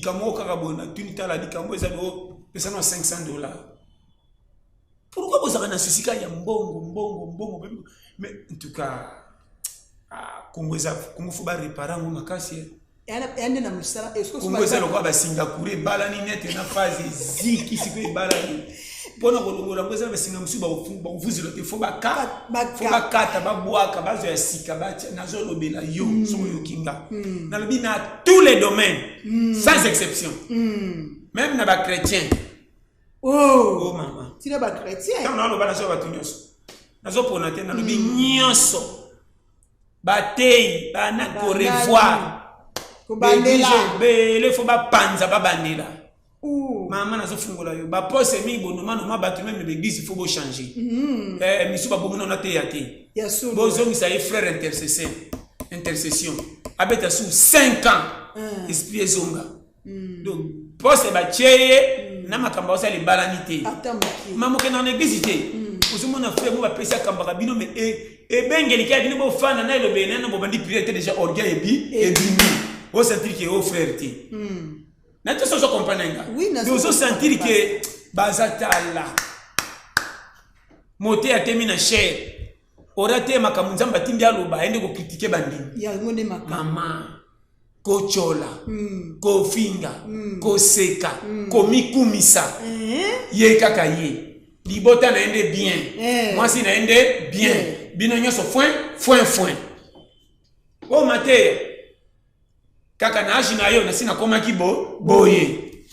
Likambo oyo kaka boye natuni, tala likambo eza bo pesa na $500. Pourquoi bozalaka na souci kaka ya mbongo, mbongo, mbongo? Mais en tout cas, ah, Congo eza Congo, faut ba réparer yango makasi, eh. Ya nde na mosala. Congo eza lokola basinga courant ebalani nete na phase eziki. Sikoyo ebalani, mpona kolongola yango eza na basinga mosusu bakofuzela te, faut bakata, babwaka, bazwa ya sika batia. Nazolobela yo, soki oyoki nga, nalobi na tous les domaines sans exception, même na bachrétien. Oh, oh mama. Tina bachrétien. Ntango naloba, nazo bato nyonso, nazopona te, nalobi nyonso, batei bana korevoir. Kobandela. Ebele faut bapanza, babandela. Mama, nazofungola yo baposte mingi, bonomanoma bato, même baéglise faut bochange. Misu babomona na teya te. Ya solo. Bozongisa ye frère intercession, intercession abeta su 5 ans, esprit ezonga. Donc poste batie ye na makambo aosala ebalani te. Ata moke. Mama, okendaka na église te, ozomona frère mo bapesi akambaka bino, mais ebengeliki ya bino bofanda na elobeli nano, bobandi prière te, déjà orgueil ebi ebimi, osentir ke o frère te na te, so ozo comprendre nga. Oui, nazo. Ozosentir ke baza tala mote atemi na chaire, ora te makambo Nzambe atindi aloba, ayende kocritiquer bandimi. Yango nde makambo. Mama, kotyola, kofinga, koseka, komikumisa. Ye kaka ye, libota na ye nde bien, mwasi na ye nde bien, bino nyonso foin, foin, foin. Oyo mateya kaka na âge na yo, nasi nakomaki bo boye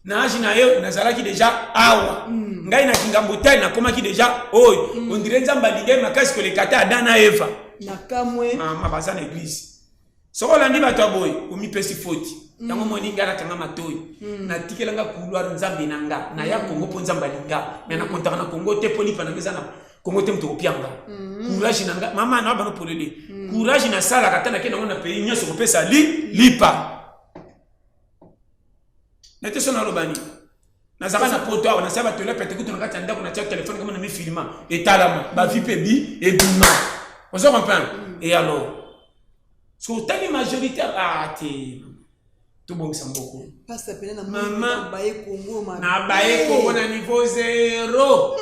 na âge na yo, nazalaki déjà awa. Ngai na kingambo tali, nakomaki déjà oyo. On dirait Nzambe alingai makasi koleka te Adam na Eva. Na kamwe. Mama, baza na église, soki olandi bato ya boye, omipesi foti. Yango moni ngai nakanga matoi, natikelanga couloir. Nzambe na nga, naya Kongo mpo Nzambe alinga me nakontaka na Kongo te, mpo lipa na nga eza na Kongo te. Moto kopianga courage na nga, mama, na bano polele, courage nasalaka ata nake nango na pays nyonso kopesa li lipa nete. So naloba nini? Nazalaka na poto awa, nasala batole pete kutu na kati ya ndako, natia telefone kama na mifilma, etalama, bavi mpe bi ebima. Ozo comprendre? Et alors so otali majorité, ah te, tobongisa mboko. Pasta pene na Mama. Baye Kongo ma. Na baye Kongo na niveau zéro,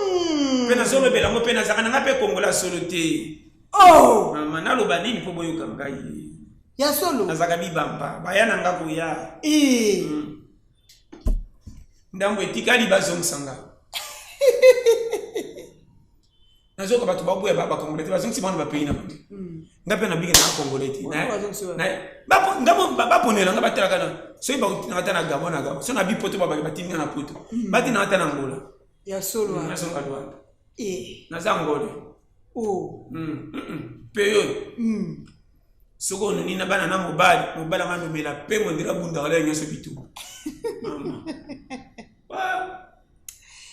mpe nazolobela yango, mpe nazalaka na nga mpe kongola solo te. Oh. Mama, naloba nini mpo boyoka ngai? Ya solo. Nazalaka bibamba, baya na nga koya. Ndambo etikali, bazongisa nga. Nazoka bato baboya bacongolais te, bazongisi bango na bapays na bango. Nga mpe nabiki na congolais te. Bazongisi wapi? Nga baponela nga, batalaka na soki bakotinaka ata na Gabon, na Gabon, so na bipoto babaki batindi nga na poto, batinaka ata na Ngola. Ya solo, ah. Nazonga Lwanda. Naza Ngole. Oh. Mpe oyo, soki ononi na bana na mobali, mobali anga nomela mpe mondela bundaka lelo nyonso bituba, mama. Ah.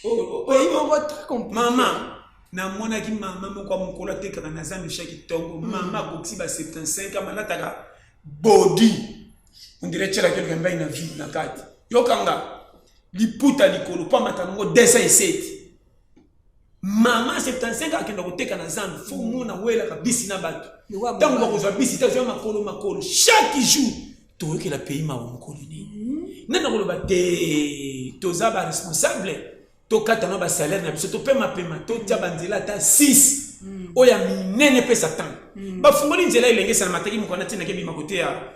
Oh, oh, oh, Pays oh. moko très compliqué. Mama, namonaki mama moko ya mokolo atekaka na zandu chaque ntongo. Mama akokisi ba 75 ans, alataka body, on dirait tielaki eluka mbai na ville na kati. Yokanga liputa likolo mpo amata nango 207. Mama 75 akenda koteka na zandu, faut mona welaka bisi na bato. Lokola ntango mobali. bakozwa bisi te, azwa makolo makolo chaque jour. Toyokela pays mawa mokolo nini? Nde nakoloba te, toza baresponsable, tokata na basalaire na biso, topemapema, totia banzela ata 6 oyo ya minene, epesa temps. Bafungoli nzela elengesa na mataki mokolo natinaki ebima kote ya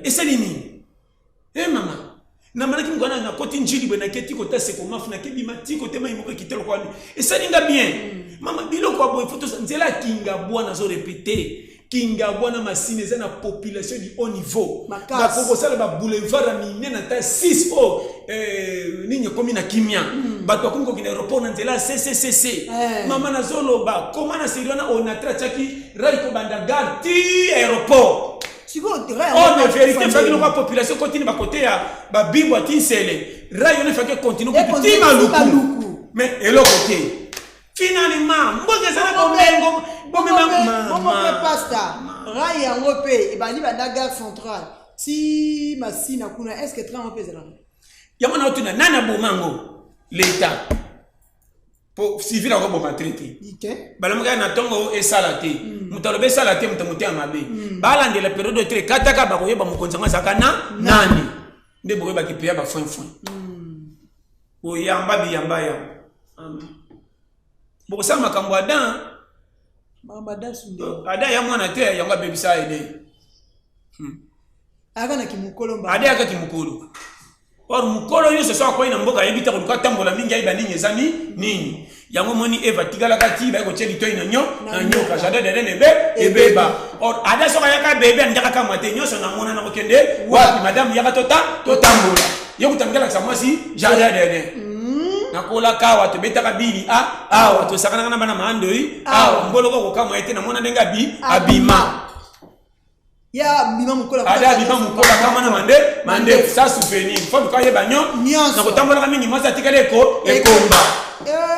esali nini? E mama, namalaki mokolo na nakoti Njili boye, naketi kota Sekomafu, nakebima ti kote mai moko ekite lokola nini, esali nga bien. Mama, biloko ya boye, faut nzela ya Kingabwa, nazo répéter, Kingabwa na Masina eza na population du haut niveau. Makasi. Bakoki kosala baboulevard ya minene ata 6 oyo nini ekomi na kimia, bato bakomi kokende aéroport na nzela ya cccc. Mama, nazoloba koma na seri wana, Onatra atiaki rail kobanda gare ti aéroport. Sikoyo Oh, mais vérité, faki lokola population continue bakote ya babibwa ti Nsele, rail wana efaki continue kutu ti ti Maluku. Maluku. Mais eloko te. Finalement mboka eza na bomengo, bomema. Bongo mpe, Mama. pasta, rail yango mpe ebandi banda gare centrale ti Masina kuna, est ce que train yango mpe ezalaka? Yango na otuna, nani aboma yango? L'état. Po civil akoboma tre te. Balamukaki na ntongo esala te. Moto alobi esala te, moto motema mabe. Balandela periode oyo tre kataka, bakoyeba mokonzi yango azalaka na nani. Nde bokoyebaki peya ba foin foin. Oyamba biyamba yamba. Bokosala makambo Adam. Adam ya mwana te, yango abebisa ede. Ayaka na kimokolo mba. Ade ayaka kimokolo. Or mokolo nyonso soki akwei na mboka ayebi te koluka atambola mingi ayeba nini eza ni nini. Yango moni Eva atikalaka ti baye kotia litoi na nyo na nyoka jardin d'Eden ebe ebeba. Or Ada soki ayaka bebe alingaka kamwa te nyonso na mona na kokende wapi madame yaka tota totambola. Ye kuta ngelakisa mwasi jardin d'Eden. Nakolaka awa tobetaka bili a awa tosakanaka na bana maandoi awa mboloko kokamwa ye te namona ndenge abi abima. Ya bima mokolo ada abima mokolo akama na mande mandefu sa souvenir fo luka ayeba nyo na kotambolaka mingi mwasi atikali eko ekomba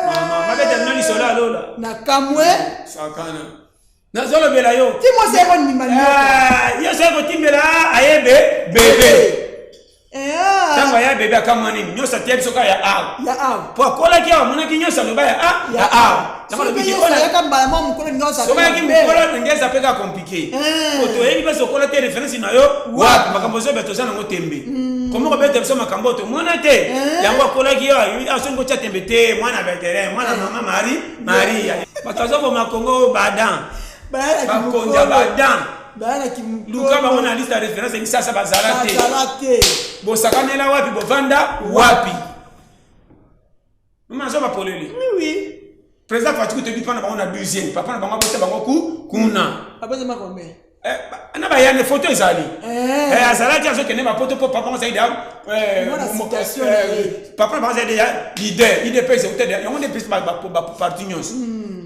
mama mabeta bino lisolo ya lola na kamwe sakana nazolobela yo ti mwasi ayeko ndima yo soki kotimbela ayebe bebe ntango aya bebe akamwa nini nyonso atia biso kaka ya awa ya awa po akolaki awa amonaki nyonso aloba ya a ya awa soki ayaki mokolo ndenge eza mpe kaka komplike po toyebi mpe sokola te reference na yo wapi makambo ozoyeba toza nango tembe komi kobeta biso makambo oyo tomona te yango akolaki yo asoki kotya tembe te mwana betere mwana mama marie maria bato azoboma kongo badan bakonzi ya badan luka bango na liste ya référence ya misasa bazala te bosakanela wapi bovanda wapi mama azo bapolele oui président Fatshi kutu ebi na bango na 12e papa na bango abota bango ku kuna na bayane photo ezali azalaki azokende bapoto mpo papa azali deja papa na bango azali deja leader idps euta yango nde pesi baparti nyonso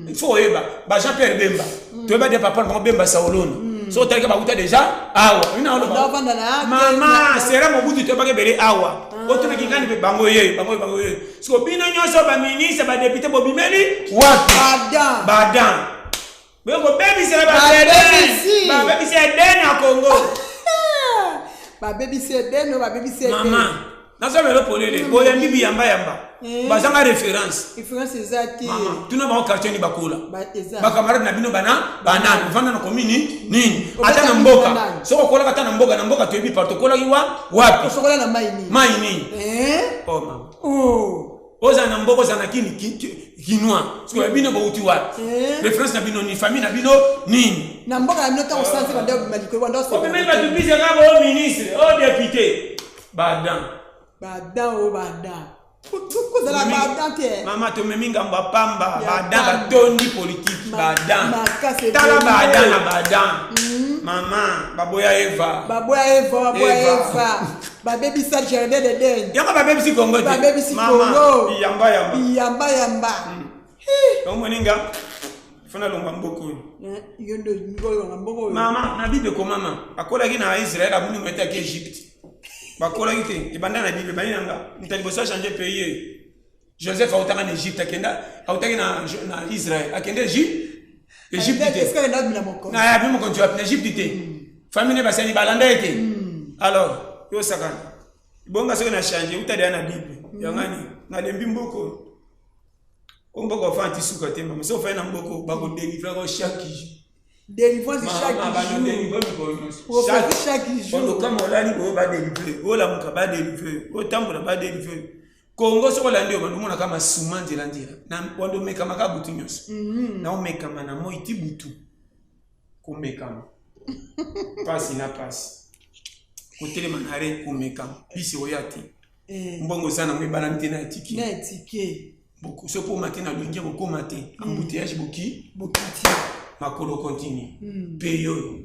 il faut oyeba ba Jean Pierre Bemba toyeba de papa na bango Bemba Saolona soki otalaki bauta deja awa mama sera Mobutu toyebaki ebele awa otunaki ngani mpe bango ye bango bango ye siko bino nyonso baministre badepute bobimeli wapi badan boye kobebisela Babebisi. babebisi eden ya Congo. Babebisi eden, babebisi eden. Mama nazobela polele boyambi biyambayamba bazanga référence. Référence eza te. Mama tuna bango quartier ni bakola eza. Bakamarade na bino bana banani ovanda na komini nini Obeta ata na bino mboka banani. soki okolaka ata na mboka na mboka toyebi partout okolaki wa wapi Osokola na mai nini? Mai nini? Eh? Oh mama Oh. ozala na mboka ozala na kini kinois soki bino bouti wapi Eh. référence na bino nini famille na bino nini Na mboka na bino ntango osanzi banda obima likolo banda obimeli bato bise kaka o ministre o député badan badan o badan kozala badan te. Mama tomemi ngambo ya pamba Ya badan pamba. batondi politike badan Makasi tala ebele. badan na badan mama baboya Eva Baboya Eva, baboya Eva. Eva, babebisa jardin d'Eden. Yango babebisi Kongo te. Babebisi Mama, Congo. biyamba yamba Biyamba yamba. omoninga fona longwa mboka oyo. Yo nde olingi oyonga mboka oyo. Mama na bible komama akolaki na Israel amoni moto ake Egypte bakolaki te ebanda na bible ebandi nanga moto ya liboso achange pays ye Joseph autaka na Egypte akenda autaki na Israel akende Egypte Egypte te. Est-ce que akenda obima mokonzi? Na abi mokonzi wapi na Egypte te famille ne basali balanda ye te alors yo sakana bonga soki na change uta deya na bible yangani nalembi mboka oyo o mboka ofandi ti suka te mama soki ofandi na mboka bakodelivre ko chaque jour. Délivrance chaque Mama, jour. bakodelivre mikolo nyonso. Prophétie chaque jour. Ondokama olali boyo badelivre olamuka badelivre otambola badelivre Kongo soki olandi oyo bando omonaka masuma nzela nzela wando omekamaka butu nyonso na omekama na moi ti butu komekama pasi na pasi kotelema na re komekama bisi oya te mbongo oza nango ebalani te na etiki Na etike. Soki okoma te na lingi kokoma te embouteillage boki Bokiti. Makolo continue mpe yoyo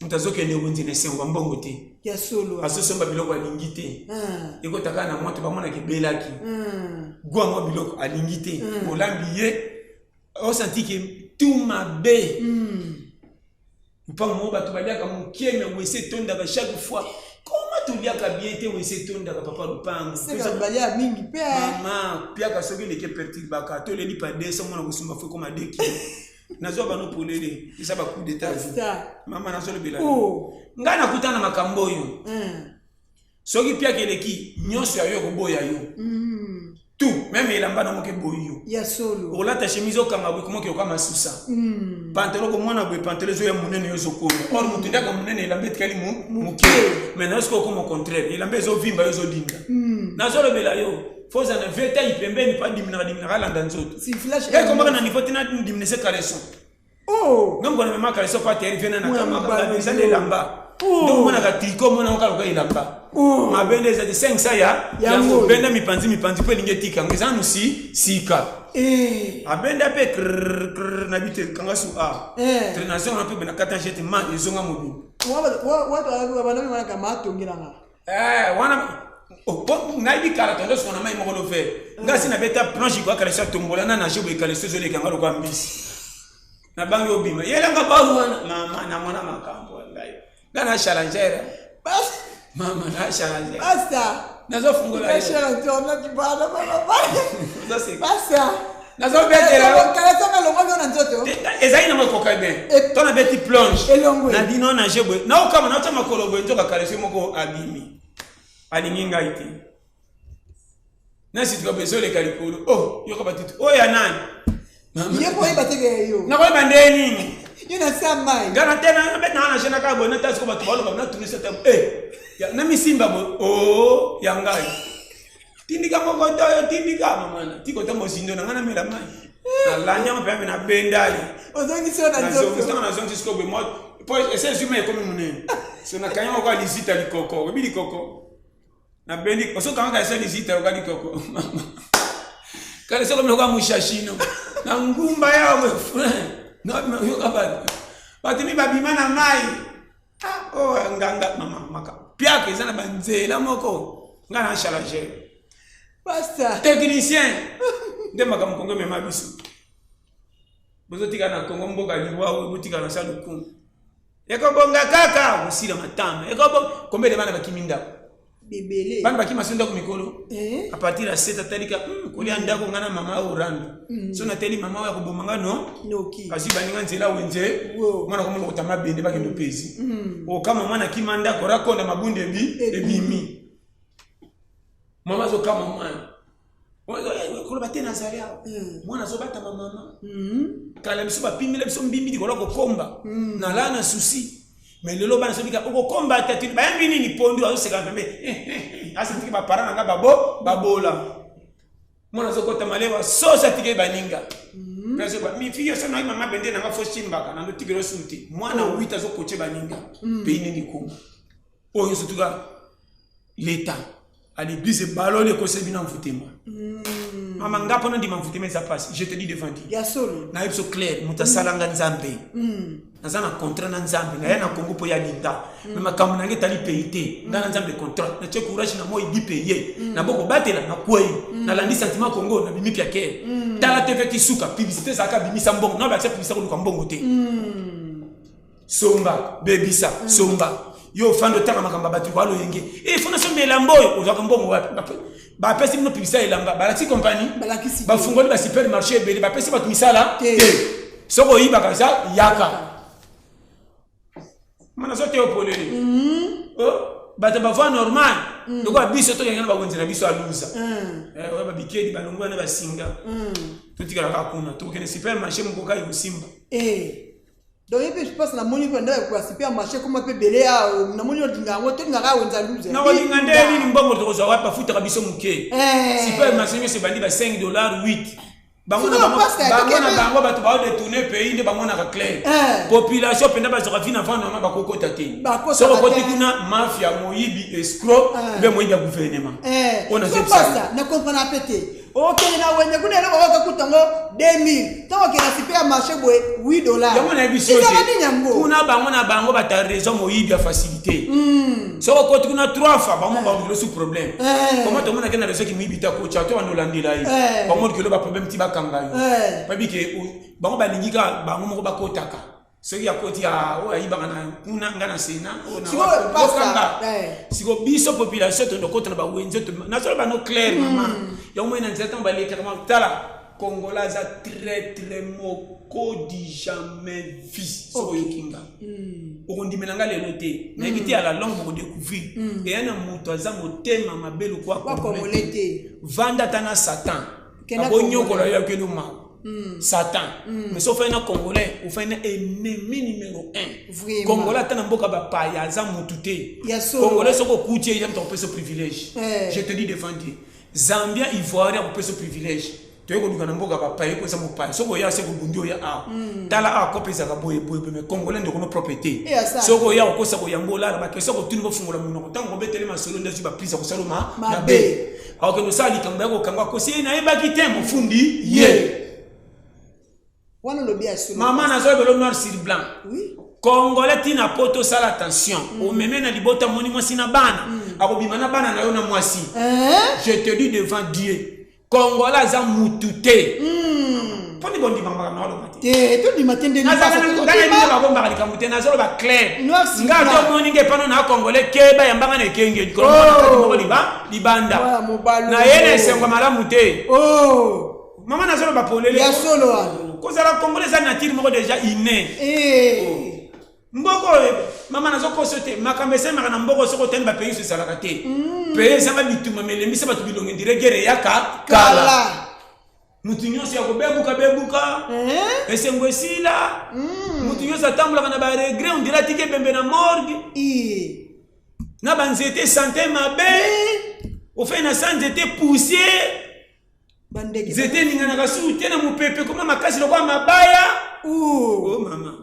moto azokende wenze na esengo ya mbongo te Ya solo. Azosomba biloko alingi te Ah. ekotaka na moto bamonaka ebelaki Ah. gwa mwa biloko alingi te olambi ye osanti ke tu mabe mpango moko bato baliaka mokie me wese etondaka chaque fois koma toliaka bien te wese etondaka papa lupango Seka balia mingi mpe. Mama piaka soki eleki perturbaka toleli pa 200 mona kosumba fo ekoma 2 kilo nazwa bano polele eza bacoup d'état Ça. mama nazolobela Oh. ngai nakuta na makambo oyo Ah. soki piaka eleki nyonso ya yo ekoboya yo. Tout même elamba na moke boyi yo. Ya solo. Olata chemise okanga boye komoki oka masusa. Pantalon komona boye pantalon ezoya monene yo ezokoma. Or motu ndaka monene elamba etikali moke. Mais na sikoyo okoma contraire elamba ezovimba yo ezodinda. Nazolobela yo faut ozala na vie taille pembeni po adiminaka diminaka alanda nzoto. Si flash. Ekomaka na niveau te na diminise caleçon. Oh. Nga mokolo namema caleçon pa teri vie na Mwana nakamaka mobali eza yo. nde elamba. Oh. Donc omonaka tricot omona ngo kaka lokola elamba. Oh. Mabe nde eza te 500 ya Yango. yango benda mipanzi mipanzi mpo elingi etika yango eza nanu si sika. Eh. Abenda mpe krrr krrr na bite kanga su a. Eh. Traination wana mpe bena kata jete ma ezonga mobimba. Wa bana mi wana kama atongelanga. Eh, wana oh, po nayebi kala tondo soko na mai moko lofe. Nga si nabeta planche kwa caleçon tombola na nage boye caleçon ezoleka nga lokola mbisi. Nabangi obima. Yelanga baru wana mama namona makambo ya ngai. Nga na challenger. Bas Mama na challenger. basta. Nazofungola yo. Cher internet bana bana bana. Ozoseka. Basta. Nazobetela yo. Caleçon na longo na nzoto. Ezali nango ekoka bien. E- To nabeti plonge. Elongwe. Na bino nage boye. Naokama naotya makolo boye nzoka caleçon moko abimi. Alingi ngai te. Nasituka boye ezoleka likolo. Oh, yoka batutu. Oyo ya nani? Mama. Ye ko yeba te yo. Nakoyeba nde nini? Yo na sa mai. Nga na te nabeti nanga na gene kaka boye nata siko bato baloba natunisa te. Eh, na misimba boye. Oh, ya ngai. Tindika moko to yo tindika mama na. Tiko to mozindo na ngai namela mai. Nalandi yango mpe nabenda ye. Ozongisi yo na nzoto. Ntango nazongisi sikoyo boye po ese ezwi mai ekomi monene. So nakangi moko ya lizita likoko. Oyebi likoko? Nabendi osokangaka ese lizita oka likoko. Kale soko biloko ya mushashino. Na ngumba ya boye frein. Yoka bato. Bato mi babima na mai. Ah, oh, nganga mama maka. Piaka eza na banzela moko. Nga na challenger. Basta. Technicien. Nde makambo Kongo emema biso. Bozotika na Kongo mboka liwa oyo botika na saluku. Ekobonga kaka kosila matama. Ekobonga combien de bana bakimi ndako? Bebele. Bana bakima so ndako mikolo. Eh. A partir ya 7 atalika kolia ndako nga na mama oyo rando. So nateli mama oyo akoboma nga no. Noki. Azwi baninga nzela wenze. Wow. Mwana komona kotama bende bakende opezi. Okama mwana akima ndako rakonda mabunde ebi ebimi. Mama azokama mwana. Koloba te nazali awa. Mwana azobatama mama. Kala biso bapimela biso mbimbi likolo ya kokomba. Nalala na susi. Mais lelo bana sobika okokomba ata tini bayambi nini pondu azoseka pembe. Asitiki ba parents na nga babo babola. Mwana azokota malewa soso atiki baninga. Pe ba mi fille so na mama bende na nga fo simbaka na ndotikelo suti. Mwana 8 azokoche baninga. Pays nini Kongo. Oyo surtout ka l'État à l'église balole ekoseli bino mvutema. Mama nga mpona ndima mvutema eza pasi. Je te dis devant Dieu. Ya solo. Nayebi so clair moto asalanga nzambe. Naza na contrat na nzambe naya na Congo mpo ya linda. Mais makambo na ngai etali pays te. Nga na nzambe contrat. Natie courage na moi di paye. Na boko batela na kwei. Nalandi sentiment Congo na bimi piakere. Tala TV ti suka publicité ezalaka bimisa mbongo. Na bakisa publicité koluka mbongo te. Somba bebisa somba. Yo ofandi otanga makambo ya bato kwa loyenge. Eh fona somba elamba oyo ozwaka mbongo wapi? Bapesi bino publicité elamba, balakisi compagnie, Balakisi te. bafungoli ba supermarché ebele, bapesi bato misala Te. te. Soki oyibaka eza yaka. Mana so te opolele. Oh, bato bavoi normal. Lokola biso tokenge na bakonzi na biso aluza. Eh, oyo babikedi balongo wana basinga. Totikala kaka kuna. Tokokende supermarché moko kaka ekosimba. Eh. Donc ye mpe je pense namoni mpe ndako ya supermarché koma mpe ebele ya namoni olinga yango tolingaka awa wenza luze. Na kolinga nde nini mbongo tokozwa wapi bafutaka biso moke. Supermarché nyonso ebandi ba 5 dollars 8. Bango na Sikoyo bango, pasteur, bango na tokende- bango bato bao détourner pays nde bamonaka clair. Population mpenza bazwaka vie na vent normal bakokota te. Bakotaka Soki okoti te. kuna mafia moyibi escroc mpe moyibi ya gouvernement. Oyo So nazobisa yo. pasteur, na comprendre pe te. Okende na wenze kuna eloko oyo okakuta yango 2000. Ntango okende na supermarché boye 8 dollars. Yango nayebi so Ezalaka te. nini yango? Kuna bango na bango bata raison moyibi ya facilité. Soki okoti kuna 3 fois bango bakokelo sous problème. Comment tomonaki na raison ki moyibi ta kocha to bando olandela ye. Bango likolo ba problème ti bakanga yo. Bayebi ke bango balingi kaka bango moko bakotaka. Soki akoti ya oyo ayibaka na kuna nga na Sénat, oyo na Sikoyo, wapi, pasteur, okanga. Sikoyo biso population tondokota na bawenze, nazoloba no clair mama. Yango moi na nzela ntango balekaka ma tala Congolais aza très très moko du jamais vu. Soki oyoki nga. Okondimela nga lelo te, nayebi te, à la longue bokodécouvrir. Eya na moto aza motema mabe lokwa Kwa Congolais te. Vanda ata na Satan, Kenda. Abonyokola yo, yakeli mawa Satan. Mais so ofai na Congolais, ofai na ennemi numéro 1. Vraiment. Congolais, ata na mboka bapaya, aza motu te. Ya solo. Congolais, soki okuti ye, moto akopesa privilège. Eh. Je te dis devant Dieu, Zambien, Ivoirien akopesa privilège. Toye koluka na mboka bapaya, po eza mopaya. Soki oya, se kobundi, oya awa, tala awa, kope ezalaka boye boye boye. Mais Congolais, ndeko no propre te. Eh, asala. Soki oya, okosa koyamba, olala, baquestion kotuni, bofungola monoko. Ntango kobetele masolo, nde azwi baprise ya kosala ma Mabe. mabe. Akokende osala likambo ya kokanga, akosi ye, nayebaki te, mofundi ye. Wana olobi ya solo. Mama, nazoyebelo noir sur blanc. Congolais, ntina po tosala attention. Omeme na libota, moni mwasi na bana, akobima na bana na yo na mwasi. Hein? Je te dis devant Dieu, Congolais aza mutu te. Mponi bondima makambo na oloba te? Te, tondima te ndeni. Nazalana babombaka likambo te, nazoloba clair. Noir sur Nga blanc. tomoni nge epano na Congolais, keba, yambanga na ekenge likolo moko moko libanda. Voilà, mobali. Na ye na esengo malamu te. Oh. Mama, nazoloba polele. Ya solo wana. Kozala Congolais eza nature moko déjà inné. Eh. Mboka oyo, mama, nazokoso te. Makambo esalemaka na mboka, soki otali bapays ezalaka te. Pays ezanga bituma, melembisa bato bilongi, ndire guerre eyaka kala. Kala. Motu nyonso ya kobebuka bebuka. Hein? Esengo esila. Motu nyonso atambolaka na baregret, ondire atiki ebembe na morgue. Eh. Na banzete sante mabe, ofai na sa nzete poussière. Bandeke. Nzete eninganaka suku te na mopepe, koma makasi lokola mabaya. Ouh. O mama.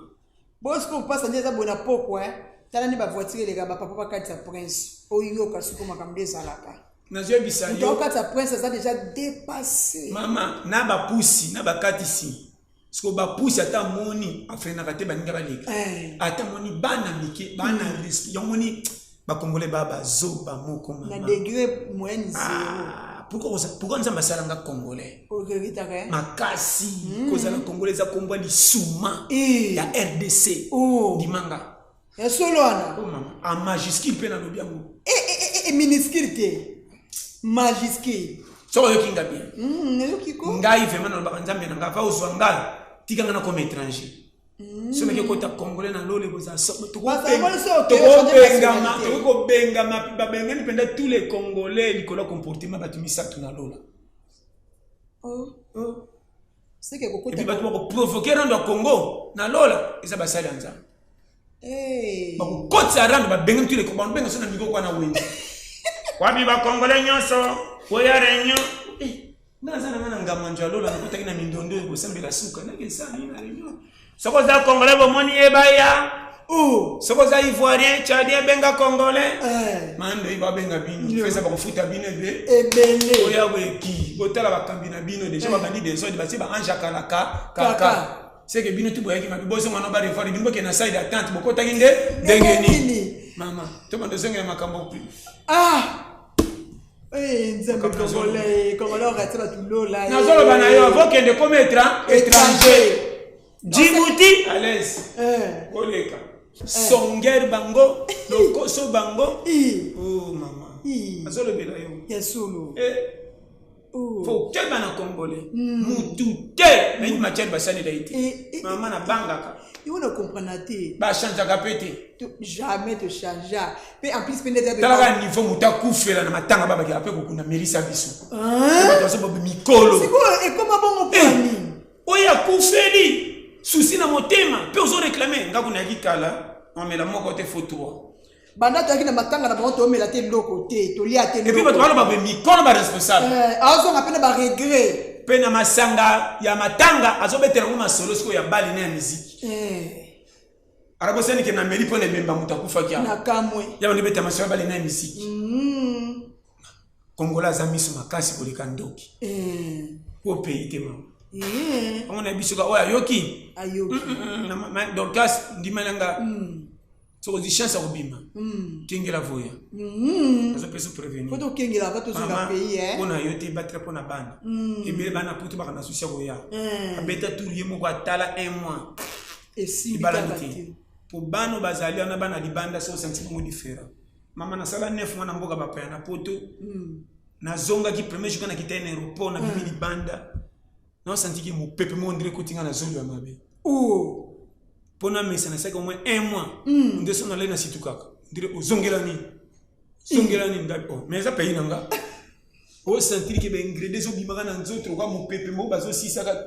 Bosiko kopasa nde eza boye na pokwa, eh. Tala nde bavoiture eleka, bapapa bakatisa prince, oyoka siko makambo nde ezalaka. Nazoyebisa Moto yo. akatisa prince aza déjà dépassé. Mama, na bapusi na bakatisi siko bapusi, ata moni afreinaka te, baninga baleka. Eh. Ata moni bana mike, bana respect yango, moni Bakongole ba bazoba moko. Na Mama, degré moyenne zéro. Ah, pourquoi Nzambe asalanga Congolais? Oregretaka, eh? Makasi. Kozala Congolais eza kombwa lisuma Eh. ya RDC. Oh. Ndimanga. Ya solo wana. Oh mama, a majuscule mpe nalobi yango. Eh, eh, eh, eh, minuscule te, majuscule. Soki oyoki nga bien. Nayoki ko. Ngai vraiment nalobaka, Nzambe na ngai, va ozwa ngai, tika ngai nakoma étranger. So meke kota Congolais na lolo, ekozala Parce que moi, so okei, changer tokobengama. nationalité. Tokoki kobengama, babengani mpenza tous les Congolais likolo ya comportement, bato misato na lola. Oh, Oh. seke kokota. Et puis bato bakoprovoke rando ya Congo na lola eza basali ya Nzambe. Eh. Bakokotisa rando, babengani tous les, babenga so na mikoko wana wenze wapi, Bakongolais nyonso oya réunion. Eh, nga naza na nga na ngamanjo ya lola, nakotaki na mindondo ekosambela suka, nakesani na réunion. Soki oza Congolais, bomoni ye, baya. Oh. Soki oza Ivoirien, Tchadien, benga Congolais. Eh. Mando oyo babenga bino, eza bakofuta bino ebe. Ebele. Oya boyeki, botala bakambi na bino déjà, babandi désordre, batie baange akalaka Kaka. kaka seke bino tu boyaki mabe, bozonga na barevoir bino, bokende na salle d'attente, bokotaki nde ndenge nini? Nini? Mama, tobanda ozongela makambo. Ah, Eh, Nzambe. Makambo. Congolais, Congolais orati bato lola, eh. Nazoloba na yo, avokende comme étranger, Djibouti à l'aise. Eh. Koleka songer bango, lokoso bango. I. Oh mama, I. azolobela yo. Ya solo. Eh, Oh. faut keba na Congolais, mutu te nayebi matière basalela ye te. Eh, eh, Mama, nabangaka. Yo na comprendre te. Bachangeaka mpe te. Jamais te changea mpe en plus mpe nde eza. Talaka niveau moto akufela na matanga, babakela mpe kokunda melisa biso. Bato bazoba mikolo. Sikoyo ekoma bongo mpo ya nini? Oyo akufeli, susi na motema mpe ozoréclame. Nga kuna yaki kala, mamela moko te, faut trois. Banda toyaki na matanga na bango, toomela te eloko te, tolia te. Et puis bato baloba boye, mikolo baresponsable. Azonga mpe na baregret. Mpe na masanga ya matanga, azobetela yango masolo sikoyo ya bali na ya miziki. Arabosanike na meli mpo na ebemba moto akufaki awa. Na kamwe. Ya bando ebeta masolo ya bali na ya miziki. Kongola aza miso makasi koleka ndoki. Po pays te, mama. Yango na biso ka oyo ayoki. Ayoki. Dorcas, ndima na nga, soki ozwi chance ya kobima, kengela voya, azopesa prévenir. Po tokengela ava tozonga pays, eh. Mpo na yo te, batela mpo na bana ebele. Bana poto baka na susi ya koya. Abeta tour ye moko, atala un mois, Esimbi ebalani kaka te. te. Po bana oyo bazali wana, bana libanda, so osanti bango différent. Mama, nasala 9 mois na mboka bapaya na poto. Nazongaki premier jour, nakita na aéroport, nabimi libanda, naosantiki mopepe moko ndire kotinga na zolo ya mabe. Oh. Mpo namesana esaki au moins un mois. Nde so nalai na situkaka ndire ozongela nini, zongela nini ngai? Oh, mais eza pays na nga. Osentir ke baingrédient ezobimaka na nzoto lokola mopepe moko bazosisaka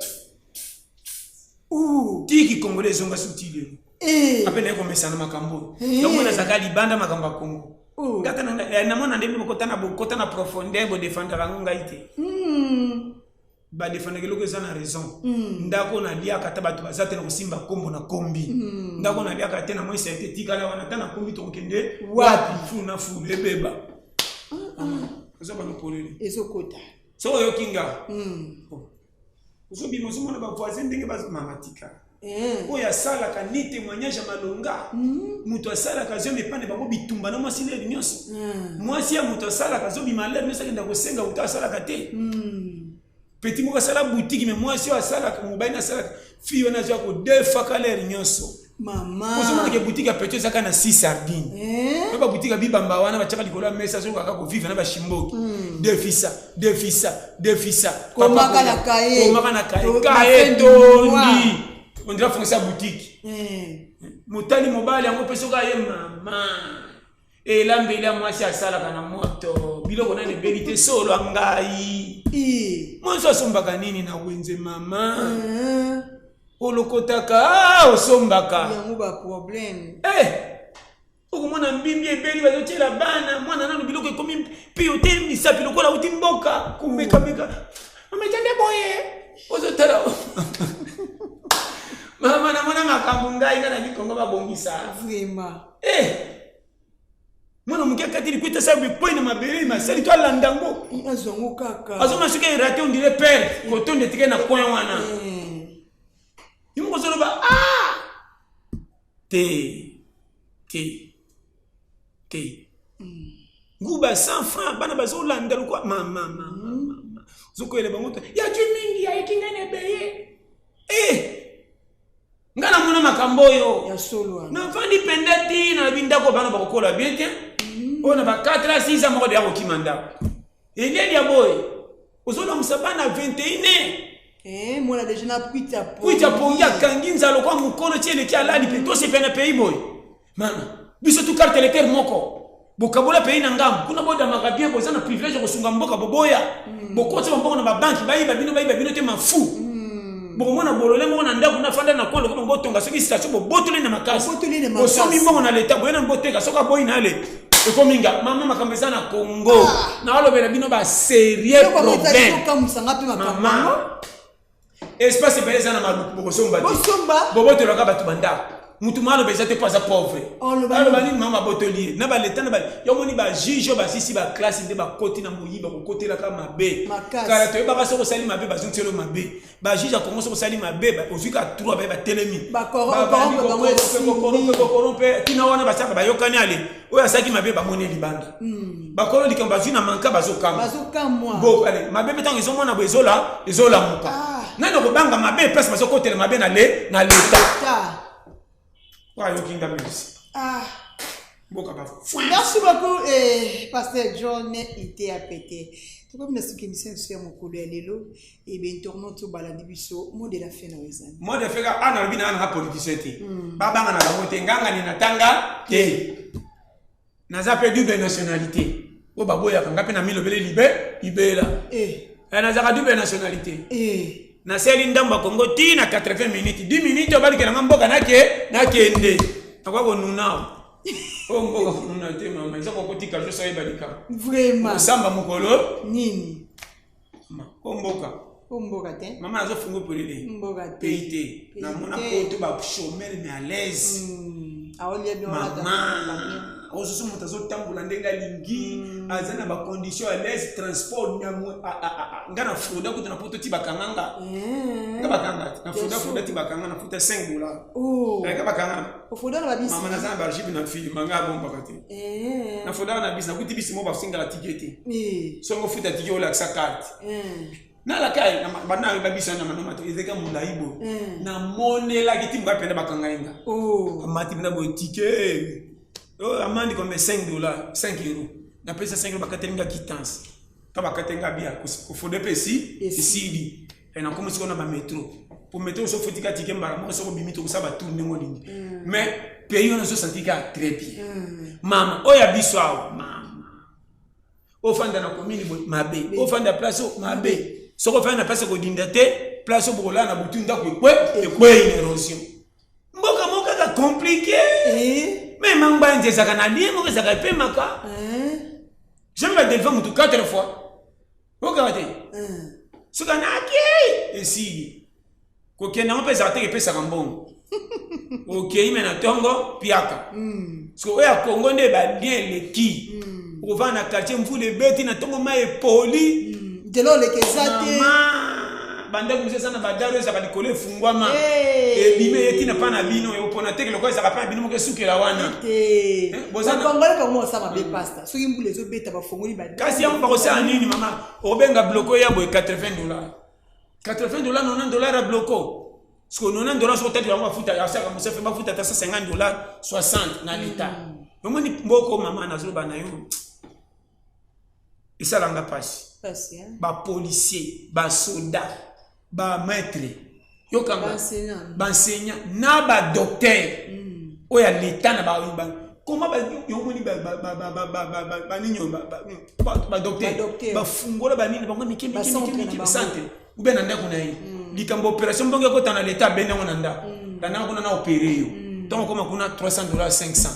tiki congolais ezonga suti lelo. Ape naye komesana makambo oyo. Yango nazalaka libanda makambo ya Congo. Kaka namona nde bokota na bokota na profondeur, bodefendaka yango, ngai te. Badefendaka eloko eza na raison. Ndako naliaka, ata bato baza te, na kosimba nkombo na kombi. Ndako naliaka te na moi ete tikala wana, ata na kombi tokokende wapi? Fulu na fulu ebeba, oza bano polele. Ezokota. Soki oyoki nga, ozobima, ozomona bavoisin ndenge mama tika. Oyo asalaka ni témoignage ya malonga. Moto asalaka azomba epai na bango bitumba na mwasi lere nyonso. Mwasi ya moto asalaka azobima lere nyonso, akenda kosenga moto asalaka te. Petit moko asala boutique, mais mwasi oyo asalaka, mobali na asalaka, fille wana azwa kodefaka lere nyonso. Mama. Ozomonake boutique ya petit ezaka na 6 sardine. Mpe baboutique ya bibamba wana batiaka likolo ya mesa, azokaka kovivre na bashimboki. Defisa, defisa, defisa. Komaka na kaye. Komaka na kaye. Kaye tondi, on dirait fonction ya boutique. Motali mobali yango mpe soki aye, mama, elambeli ya mwasi asalaka na moto, biloko nani ebeli te, solo ya ngai. Mwasi asombaka nini na wenze, mama? Olokotaka, osombaka. Yango baproblème. Eh, okomona mbimbi ebeli, bazotiela bana mwana nano biloko ekomi pio te, misapi lokola auti mboka komekameka. Mama, eza nde boye, ozotala mama, namona makambo ngai nga na Likongo babongisa. Vraiment. Eh, mwana moke akati likwita, asala bikwei na mabele, masali to alanda yango. Azwa yango kaka. Azoma soki erate, on dirait perte kotonda etike na coin wana. Ye moko ozoloba: ah te, te, te. Nguba 100 franc, bana bazolanda lokwa mama, mama ozokoyela bango te ya ju mingi ayeki ngai na ebeye. Eh, ngai namona makambo oyo. Ya solo wana. Navandi mpenza ti nalobi ndako, bana bakokola bien te. Oyo na ba 4 a 6 ans moko deya kokima ndako, elieli ya boye, ozolamusa bana 21. Mwana deja na kwita. Kwita pongi, akangi nzala kwa mokolo ti eleki, alali mpe tosepela na pays boye. Mama, biso tu carte électeur moko, bokabola pays na ngambo kuna, bodamaka bien, boza na privilège ya kosunga mboka, boboya bokotisa bambongo na babanki, bayiba bino, bayiba bino te, mafu bokomona bolole moko na ndako nafanda na coin lokoma botonga soki station, bobotoli na makasi. Bobotoli na makasi. Bosombi mbongo na leta, boye na boteka, soki aboyi na ale ekomi nga. Mama, makambo eza na Congo, naolobela bino basérieux problème. Okamwisanga mpe makambo Mama. yango. Espace ebele eza na Maluku, bokosomba te. Bosomba. Bobotolaka bato bandako, mutu ma aloba eza te mpo aza pauvre. Oloba. Aloba nini? Mama, babotoli ye na baleta na yo moni bajuge oyo basisi baklasse nde bakoti na moyiba, kokotelaka mabe. Makasi. Kala toyebaka soki osali mabe, bazongiselo mabe. Bajuge ya Kongo, soki osali mabe, ozwi ka 3, baye batelemi. Bacorrompre bango esili. Kokorompe ntina wana basalaka, bayokani, ale oyo asalaki mabe bamoni libanda, bakolo likambo bazwi na manka, bazokanga. Bazokamwa. Bo ale mabe mpe ntango ezomona boye, ezola, ezolamuka. Nani okobanga mabe? Place bazokotela mabe na le na leta. Ta. Oyo ayoki nga, merci. Mboka bafoi. Merci beaucoup, pasteur John Iteapete. Tokomi na suki émission biso ya mokolo ya lelo. Ebe internaute oyo balandi biso, mot de la fin na yo ezali? Mot de fin ka ana alobi na ana politicien te, babanga na bango te, ngangani na tanga te, naza mpe double nationalité oyo baboyaka nga mpe na milobele libe libela. Nazalaka double nationalité. Nasali ndambo ya Kongo ti na 80 minutes, 10 minutes oyo balukelanga mboka, nake nakende, nakoka konuna oyo mboka konuna te. Mama, eza kokotika joso oyeba likambo. Vraiment. Kosamba mokolo. Nini? Ma, o mboka. O mboka te. Mama, nazofunga polele. Mboka te. Pays te. Pays namona te. poto bachômeur mais à l'aise. Aolia bien, olata. Mama, osusu moto azotambola ndenge alingi, aza na bacondition à l'aise, transport nga na froda kuta na poto ti bakanga nga. Nga bakanga te na froda, froda ti bakanga na futa 5 dollar. Nga bakanga. Ofoda na babisi. Mama, naza na baarchive na filma, nga abombaka te. Na frodaka na bisi, nakuti bisi moko basengaka ticket te. Songo ofuta ticket, olakisa carte. Nalaka bana babisa na manoma te, ezalaki molai boye. Namonelaki ti moka mpena bakanga ye nga. Amati mpena boye ticket oyo, amandi combien? 5 dollar, 5 euro. Napesa 5 euro, bakateli nga quittance. Ta bakateli nga bia kofode mpe esi esili. Nakomi sikoyo na bametro, po metro so ofuti ka tike mbala moko, soki obimi, tokosala batour ndenge olingi. Mais pays wana ozosanti kaka très bien. Mama, oyo ya biso awa, mama, ofanda na commune boye mabe, ofanda place oyo mabe. Soki ofanda na place ekodinda te, place oyo bokolala na butu, ndako ekwe, ekwei na érosion. Mboka moko kaka compliqué. Mais mangbanzi ezalaka na lie moko, ezalaka epemaka. Jamais badelva motu 4 fois, okaka te. Soki anakei, esili kokende yango mpe ezalaka te, epesaka mbongo. Okei me na ntongo piaka. Soki oyo ya Kongo nde balien eleki, okovanda na quartier, mvula ebeti na ntongo, mai epoli. Nzela oleka eza te. Mama, bandako mosusu eza na badaro, ezalaka likolo efungwama, ebima eye ntina mpa na bino, ekopona teke lokola ezalaka mpa na bino moko, esukela wana. Te. Boza Bakongole bango basala mabe, pasta. Soki mbula ezobeta, bafongoli ba. Kasi yango bakosala nini, mama? Obenga bloko ya boye 80 dollar, 80 dollar, 90 dollar ya bloko. Siko 90 dollar, soki otali yango, bafuta asaka mosafe, bafuta ata 150 dollar, 60 na leta. Omoni mboko, mama, nazoloba na yo, esalanga mpasi. Pasi, hein? Bapolicier, basoda, bamaître, yokanga. Baenseignant. Baenseignant na badocteur oyo ya leta na koma yomoni banini oyo, badocteur. Badocteur. Bafungola banini bango mike mike. Bacentre mike na mike bango. Centre ou bien na ndako na ye, likambo opération, mbongo ekota na leta, abende yango na ndako, landanga kuna na opéré yo. Ntongo okoma kuna 300 dollars, 500,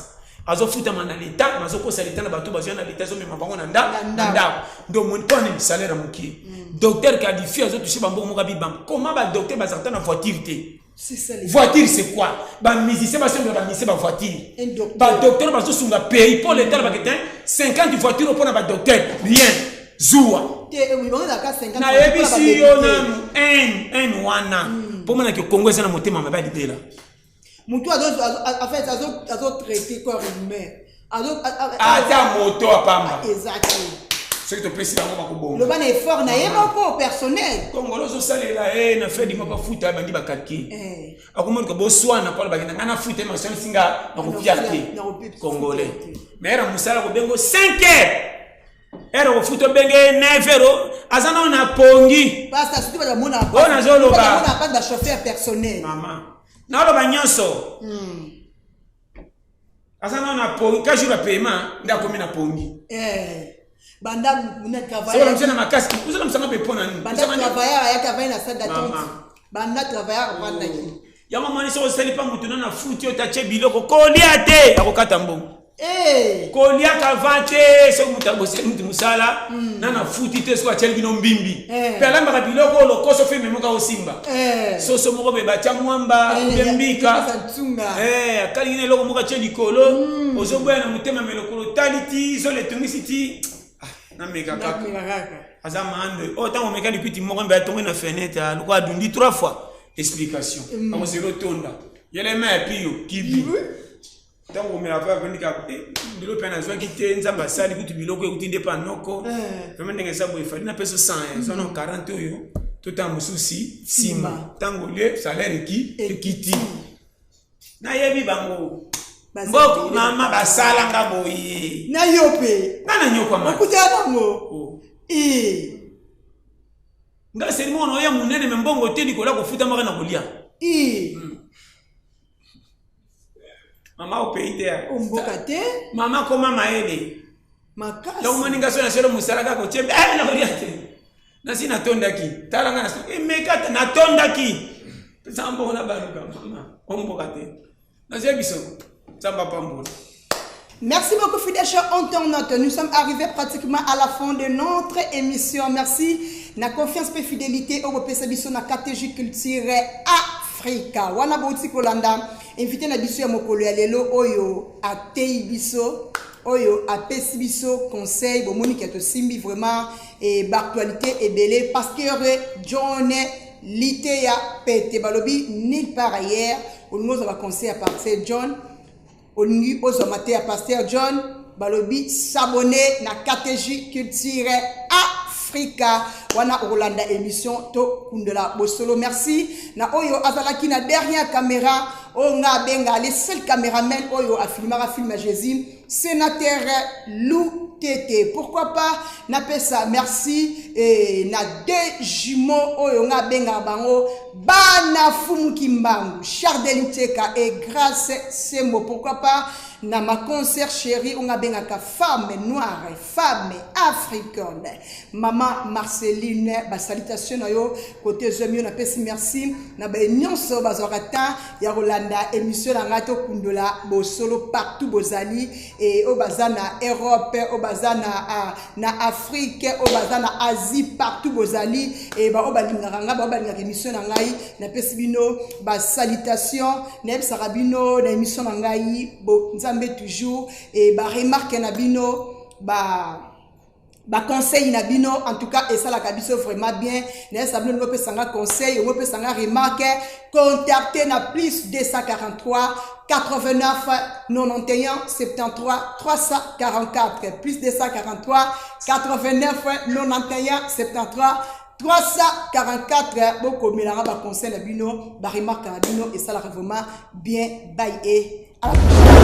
azofutama na leta, azokosa leta na bato bazwa na leta, azomema bango na Na na ndako. Nde omoni mpo nini salaire ya mokie. Docteur qualifié azotouche bambongo moko abibamba. Comment badocteur bazalaka ta na voiture te? C'est ça les Voiture, c'est quoi? Bamusicien basombela bamusicien bavoiture. Un docteur. Badocteur bazosunga pays mpo leta alobaka te 50 voiture mpona badocteur, rien, zuwa. Te, bango ezalaka 50. Nayebisi yo nanu n wana mpo monaki Kongo eza na motema mabe alibela. Motu en fait azotraite corps humain. Ata moto apamba. Eza te. Soki topesi bango, bakobonga. Loba na effort na ye moko personnel. Kongolo ozosalela ye na fin du mois, bafuta, bandi bacalcul. Akomonika boswana mpo alobaki na ngai nafuta ye masanisi nga nakofia te. Congolais, mais ere mosala kobengo 5 heures, ere kofuta obenge ye 9 heures, aza nao na pongi. Pasta, surtout bato bamona. Oyo nazoloba. Bamona pasi, bachauffeur personnel. Mama, naoloba nyonso. Aza nao na pongi ka jour ya paiement nde akomi na pongi. Banda na sokola misa na makasi, ozala mosanga mpe mpo na nini? Banda travailleur ayaki, avandi na salle d'attente. Mama. Banda travailleur avandaki. Yango moni, soki osali mpa motu nano afuti oyo, tatie biloko kolia te, akokata mbongo. Koliaka va te soki moto aboseli motu mosala nano afuti te. Soki atieli bino mbimbi mpe alambaka biloko oyo lokoso, filme moko akosimba soso moko boye, batya mwamba mpe mbika. Ntunga. Akalingi na eloko moko atie likolo, ozoboya na motema, me lokolo tali ti zolo etungisi ti. Ah, nameka kaka. Nameka kaka. Aza mande oyo, ntango omeka likwiti moko mbe atongi na fenêtre, lokola adundi trois fois, explication akozela otonda yelema ya pio kibi. Ntango komela pa avandika bilo mpe nazwaki te, Nzambe asali kutu biloko ekuti nde pa noko. Vraiment, ndenge eza boye, efali napesa 100, eza na 40 oyo totanga mosusu nsima. Ntango olie salaire ekiti, nayebi bango. Baza mboko ebele. Mama, basalanga boye. Na yo mpe. Nga na nyokwama. Okutana bango. Oh. Nga seli moko na oya monene, me mbongo te, likolo ya kofutamaka na kolia. Mama, opei te. Omboka te. Mama, koma mayele. Makasi. Donc omoni nga so na solo mosala kaka otie, na kolia te, nasi natondaki. Tala nga emeka te, natondaki, pesa mbongo na baluka. Mama, omboka te, nazia biso, Nzambe apambola. Merci beaucoup, fidèles chers internautes. Nous sommes arrivés pratiquement à la fin de notre émission. Merci. Na confiance et fidélité au bopesa biso na KTG Culture Africa. Wana bouti kolanda invité na biso ya mokolo ya lelo oyo atei biso, oyo apesi biso conseil, bomoni ke tosimbi vraiment et actualité ebele. Pasteur John Liteya Pete, balobi nulle part ailleurs olingi ozwa baconseil ya Pasteur John, olingi ozwa mateya Pasteur John, balobi s'abonner na KTG Culture Africa. Africa. Wana okolanda émission to kundola bosolo. Merci na oyo azalaki na dernière caméra oyo nga abenga le seul cameraman oyo afilmaka film ya Jésus, sénateur Lou Tete. Pourquoi pas napesa merci eh, na deux jumeaux oyo nga abengaka bango bana fumu kimbangu Chardel Teka et Grâce Sembo. Pourquoi pas na ma concert chérie oyo nga abengaka femme noire, femme africaine, mama Marceline, basalutation na yo kote ezwami yo. Napesi merci na baye nyonso bazwaka temps ya kolanda émission na ngai Tokundola Bosolo partout bozali, e oyo baza na Europe, oyo baza na Afrique, oyo baza na Asie, partout bozali, e baoyo balingaka ngai, baoyo balingaka émission na ngai, napesi bino basalutation. Nayebisaka bino na émission na ngai bo Nzambe toujours, e baremarque na bino, ba baconseil na bino, en tout cas esalaka biso vraiment bien. Nayesa bino, ndenge opesanga conseil, ongo opesanga remarque, contacte na plus 243 89 91 73 344, plus 243 89 91 73 344. Bokomelanga baconseil na bino, baremarque na bino, esalaka vraiment bien. Bye et à la prochaine.